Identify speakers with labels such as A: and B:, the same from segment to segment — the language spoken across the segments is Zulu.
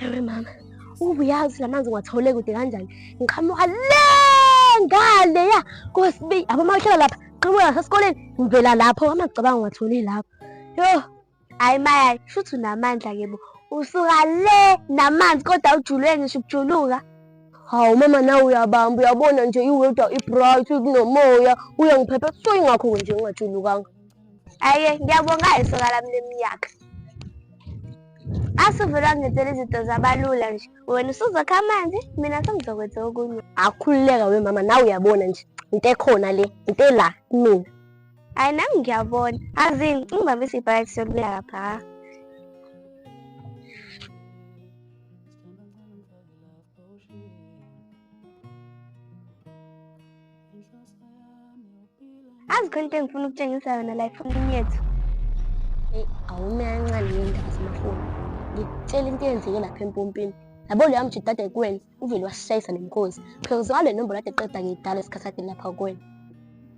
A: Ewe mama, ubuyazi la manzi ngiwathole kude kanjani? Ngiqhamuka le ngale ya kosibi. Abo uma uhlala lapha, qhamuka ngasesikoleni, ngivela lapho, amacabanga ngiwathole lapho. Yo,
B: Hayi maya, shuthi unamandla ke bo. Usuka le namanzi kodwa ujulwe ngisho ukujuluka.
A: Hawu mama nawe uyabamba uyabona nje i-weather i-bright kunomoya uyangiphepha so ingakho nje ngingajulukanga.
B: Aye ngiyabonga isoka lami leminyaka. Asuvele wangenzela izinto zabalula nje. Wena usuzokha amanzi, mina sengizokwenza okunye.
A: Akhululeka we mama nawe uyabona nje into ekhona le into ela kumina.
B: Hayi nami ngiyabona. Azini ungibambise ibhakede siyolibeka lapha. Azi khona into engifuna ukutshengisa yona la efonini yethu.
A: Eyi awume kancane ngendaba zamafoni. Ngikutshela into eyenzeke lapha empompini. Yabo leya mjidade kuwena uvele wasishayisa nemkhosi. Phela uzwale nombolo kade qeda ngidala isikhathi kade lapha kuwena.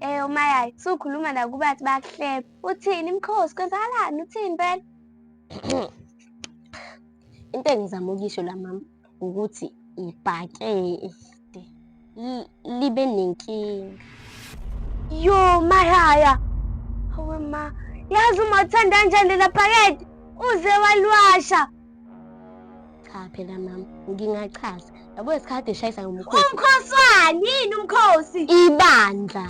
B: Eh umayayi, sukhuluma nakubathi bakuhleba. Uthini imkhosi kwenzakalani? Uthini phela?
A: Into engizama ukuyisho la mama ukuthi ibhakede libe nenkinga.
B: Yo mahaya. Hawe ma, yazi uma uthanda kanjani lela bhakede? Uze walwasha.
A: Cha phela mama, ngingachaza. Yabo isikhathi eshayisa ngomkhosi.
B: Umkhosi wani? Yini umkhosi?
A: Ibandla.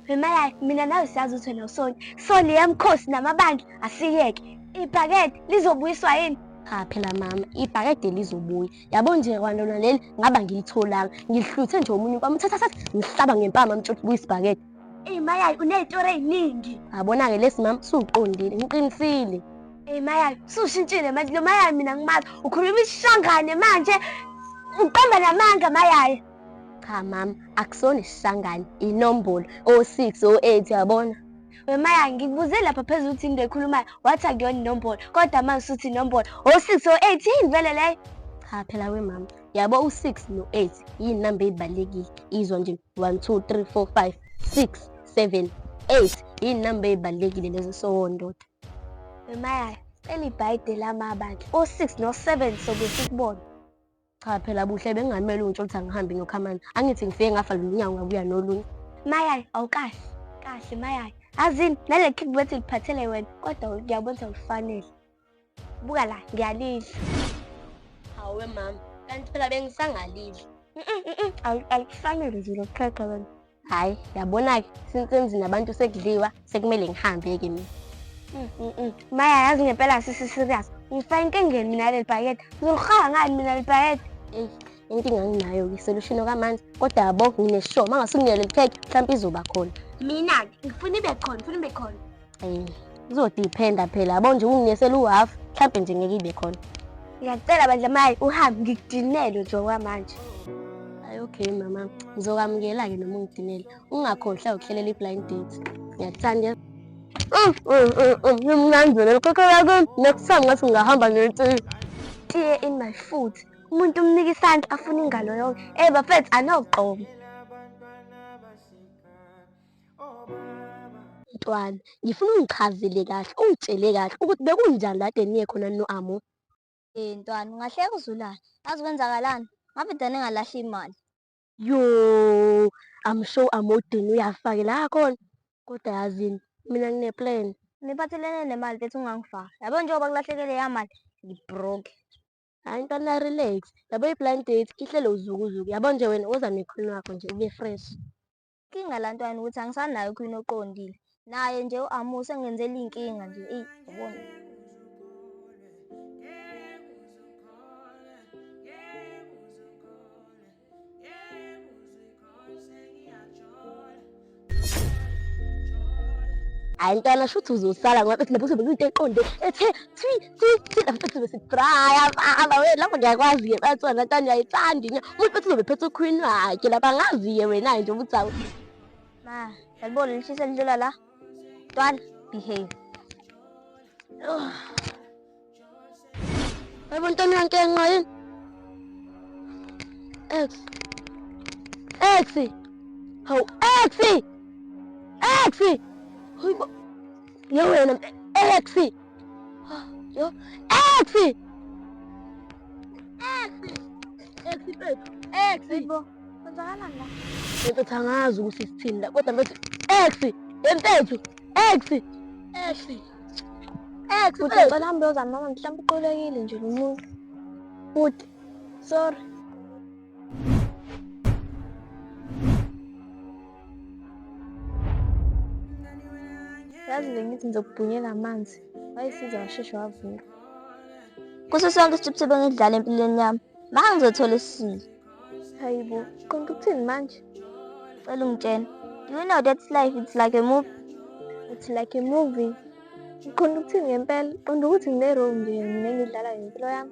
B: Wemaya, mina nawe siyazi ukuthi wena usonto. So leya mkhosi namabandla asiyeke. Ibhakede lizobuyiswa yini?
A: Cha phela mama, ibhakede lizobuya. Yabo nje kwalona leli ngaba ngilitholanga. Ngilihluthe nje omunye kwami thatha thatha ngihlaba ngempama mtsho buyisa ibhakede.
B: Ey Mayayi uney'tori ey'ningi.
A: Yabona-ke lesi mama suqondile, ngiqinisile.
B: Ey Mayayi sushintshile manje lo Mayayi mina ngimazi ukhuluma isishangane manje uqamba namanga Mayayi.
A: Cha mama, akusona isishangane, inombolo o-6 o-8 yabona.
B: Wemaya ngikubuze lapha phezulu ukuthi into ekhulumayo wathi akuyona inombolo kodwa manje usuthi inombolo o-6 o-8 yini vele leyo?
A: Cha phela wemama, yabo u-6 no-8 yinamba ezibalulekile. Izwa nje 1 2 3 4 5 6 7 8 yinamba ezibalulekile lezo sowondoda.
B: Wemaya cela ibhayibheli lamabandla o-6 no-7 sobe sikubona.
A: Cha phela buhle bengingamele ungitshela ukuthi angihambi ngiyokha amanzi. Angithi ngifike ngafa lolu nyawo ngabuya nolunye.
B: Mayayi awukahle kahle mayayi. Azini nale kickboard liphathele wena kodwa ngiyabona ukuthi awufanele. Buka la ngiyalidla.
A: Hawe mama, kanti phela bengisangalidli.
B: Alikufanele nje lokuqheqha wena.
A: Hhayi, yabona-ke since emzini abantu sekudliwa sekumele ngihambe-ke mina.
B: Maya yazi ngempela sisi serious. Ngifaka inkingeni mina leli bhakede. Ngizolihaha ngani mina leli bhakede?
A: Eyi, inkinga nginayo-ke isolution okamanje kodwa yabo nginesure uma ngase unginike leli khekhe mhlawumpe izoba khona.
B: Mina-ke ngifuna ibe khona, ngifuna ibe khona.
A: Eh, kuzodiphenda phela yabo nje unginyesela uhalf mhlawumbe nje ngeke ibe khona.
B: Ngiyacela bandla maye uhambe ngikudinele nje okwamanje.
A: Hayi okay mama, ngizokwamukela-ke noma ungidinele. Ungakhohlwa ukuhlelela i-blind date. Ngiyakuthanda. Mnandi leli khekhe lakini. Next time ngathi ngingahamba netiye.
B: Tiye in my foot. Umuntu umnika isandla afuna ingalo yonke. Eh bafethu anoqomo.
A: Mntwana, ngifuna ungichazele kahle, ungitshele kahle ukuthi bekunjani kade niye khona no-Amo.
C: Eh ntwana, ungahleka uzulale. Yazi kwenzakalani? Ngabe dane ngalahla imali.
A: Yo, I'm sure Amodini uyafakela khona. Kodwa yazini, mina ngine-plan.
C: Niphathelene nemali bethi ungangifaki. Yabo njengoba kulahleke leya mali, ngibroke.
A: Hayi ntwana relax. Yabo i-blind date ihlelo uzukuzuku. Yabo nje wena woza nekhulumi wakho nje ube fresh.
C: Inkinga la ntwana ukuthi angisanayo uqueen oqondile. Naye nje u-Amu usengenzela iy'nkinga nje eyi yabona.
A: Hayi ntwana shuthi uzosala ngoba bethi lapho kuzobe kuyinto eqonde ethe thwi thwi thwi lapho bethi sizobe sibraya baba we lapho ngiyakwazi-ke bathona ntwana uyayithanda inya umuntu bethi uzobe phethe ukhwini wakhe lapha angazi-ke wena nje ukuthi awu
C: Ma, yalibona lishisa lidlula la. Ntwana, behave.
A: Yebo ntwana uyankenqa yini? X. X. Hawu X. X. Hayibo. Yo wena X. Yo X. Ex mfethu, ex.
B: Hayibo, kwenzakalani la?
A: Mfethu angazi ukuthi sithini la kodwa mfethu ex, mfethu, ex, ex. Ex,
B: Bhuti
A: mfethu.
B: ngicela uhambe uyozama mama mhlawumbe uqulekile nje lo muntu. Bhuti, sorry. Yazi bengithi ngizokubhunyela amanzi. Wayisiza washeshe wavuka.
C: Kuso sonke isithuphu bengidlala empilweni yami. Ma ngizothola isisile.
B: Hayibo, qonda ukuthini manje?
C: Cela ungitshene. Do you know that life it's like a movie?
B: It's like a movie. Uqonda ukuthini ngempela? Qonda ukuthi ngine-role nje mina engidlalayo ngempilo yami.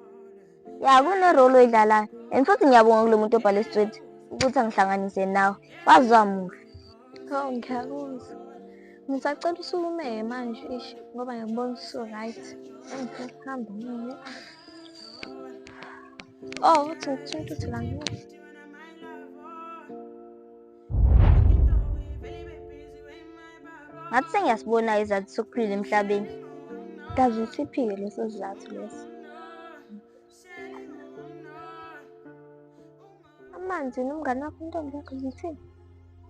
C: Ya kune-role oyidlalayo. And futhi ngiyabonga kulo muntu obhale script ukuthi angihlanganise nawe. Waze wamuhle.
B: Hawu ngiyakuzwa. Ngisacela usukume-ke manje ish ngoba ngiyakubona usu-right. Engifuna ukuhamba mina. Oh, uthi ngithinta uthi la ngiyeza.
C: Ngathi sengiyasibona isizathu sokuphila emhlabeni.
B: Kaze siphike leso sizathu leso. Amanzi nomngane wakho intombi yakho zithini?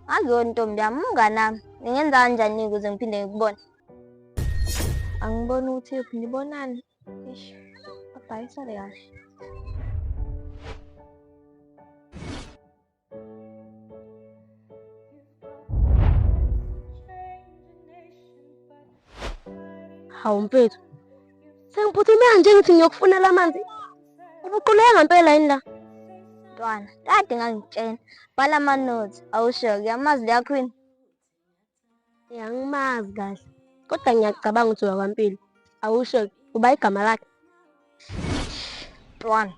C: Akuyona intombi yami, umngane wami. Ngingenza kanjani ukuze ngiphinde ngikubone?
B: Angiboni ukuthi yiphi nibonani. Eish, bye sale kahle.
A: Hawu mfethu. Sengiphuthume nje ngithi ngiyokufunela amanzi. Ubuquleka ngempela yini la?
C: Ntwana, kade ngangitshena. Bhala ama-notes, awusho uyamazi leya queen?
A: Eh, angimazi kahle. Kodwa ngiyacabanga ukuthi wakwaMpilo. Awusho uba igama lakhe.
C: Ntwana,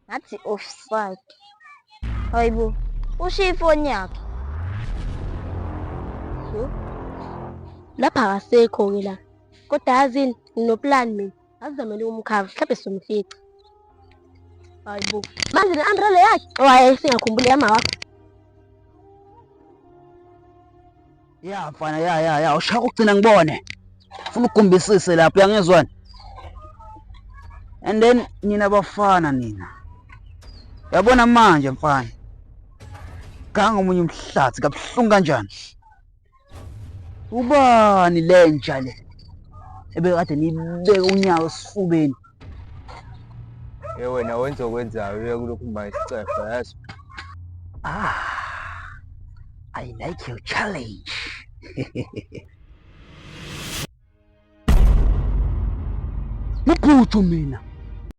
C: ngathi offside. Hayibo, ushiye ifoni yakhe.
A: Yho. Lapha akasekho-ke la. Kodwa yazini nginoplani mina. Asizamele ukumkhava, mhlawumbe sizomfica. Hayibo. Manje ne-umbrella yakhe. Oh, hayi singakhumbuli yama wakho.
D: Ya mfana ya ya ya ushaka ukugcina ngibone. Ufuna ukugumbisise lapho uyangizwani? And then nina bafana nina. Yabona manje mfana. Ganga omunye umhlathi kabuhlungu kanjani? Ubani lenja le? Ebekade nibeke unyawo esifubeni.
E: Ye wena wenza okwenzayo uye kulokhu kuba isicefe yazi.
D: Ah, I like your challenge. Mubhuthu mina.